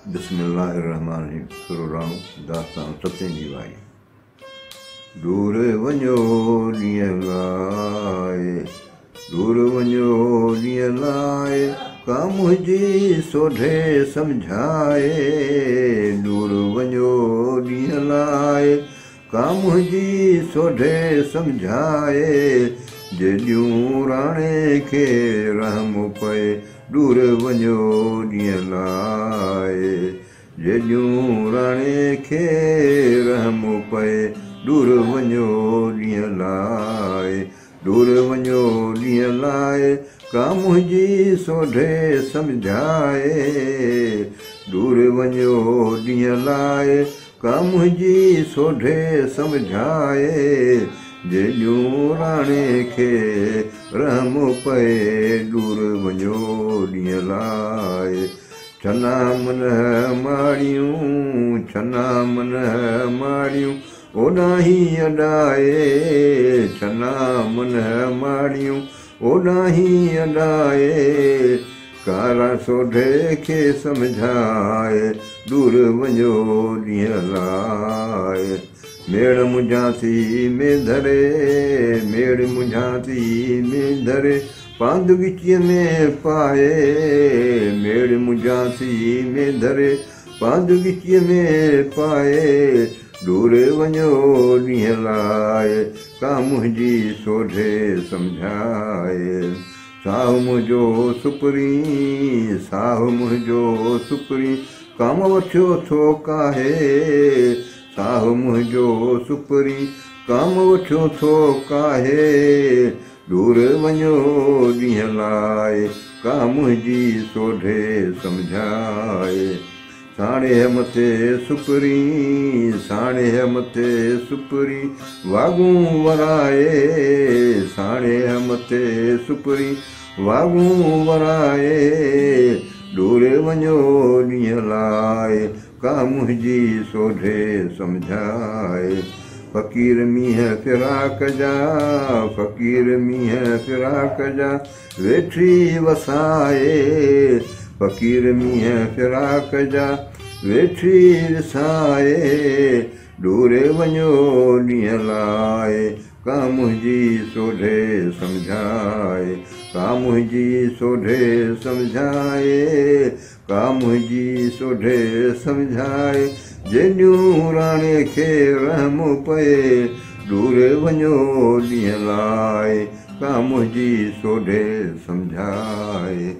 بسم الله الرحمٰن الرحيم سر راڻو داستان ستين جي وائي. ڏور وڃو ڏينهن لاء، ڏور وڃو ڏينهن لاء، ڪا منهنجي سوڍي سمجهائي. ڏور وڃو ڏينهن لاء، ڪا منهنجي سوڍي سمجهائي. جيڏيون راڻي کي رحم پئي، ڏور وڃو ڏينهن لاء. جيڏيون راڻي کي رحم پئي، ڏور وڃو ڏينهن لاء. ڏور وڃو ڏينهن لاء، ڪا منهنجي سوڍي سمجهائي. ڏور وڃو ڏينهن لاء، ڪا منهنجي سوڍي سمجهائي. جيڏيون راڻي کي رحم پئي، ڏور وڃو ڏينهن لاء. ڇنا منهن ماڙيون، ڇنا منهن ماڙيون، اوڏاهين اڏائي. ڇنا منهن ماڙيون، اوڏاهين اڏائي. ڪارا سوڍي کي سمجهائي، ڏور وڃو ڏينهن لاء. ميڙ منجهان ٿي مينڌري، ميڙ منجهان ٿي مينڌري، پاند ڳچيء ۾ پائي. ميڙ منجهان ٿي مينڌري، پاند ڳچيء ۾ پائي. ڏور وڃو ڏينهن لاء، ڪا منهنجي سوڍي سمجهائي. ساهه منهنجو سپرين، ساهه منهنجو سپرين، ڪام وٺيو ٿو ڪاهي. ساهه منهنجو سپرين، ڪام وٺيو ٿو ڪاهي. ڏور وڃو ڏينهن لاء، ڪا منهنجي سوڍي سمجهائي. ساڻيهه مٿي سپرين، ساڻيهه مٿي سپرين، واڳون ورائي. ساڻيهه مٿي سپرين، واڳون ورائي. ڏور وڃو ڏينهن لاء، ڪا منهنجي سوڍي سمجهائي. فقير مينهن فراق جا، فقير مينهن فراق جا، ويٺي وسائي. فقير مينهن فراق جا، ويٺي وسائي. ڏور وڃو ڏينهن لاء، ڪا منهنجي سوڍي سمجهائي. ڪا منهنجي سوڍي سمجهائي، ڪا منهنجي سوڍي سمجهائي. جيڏيون راڻي کي رحم پئي، ڏور وڃو ڏينهن لاء، ڪا منهنجي سوڍي سمجهائي.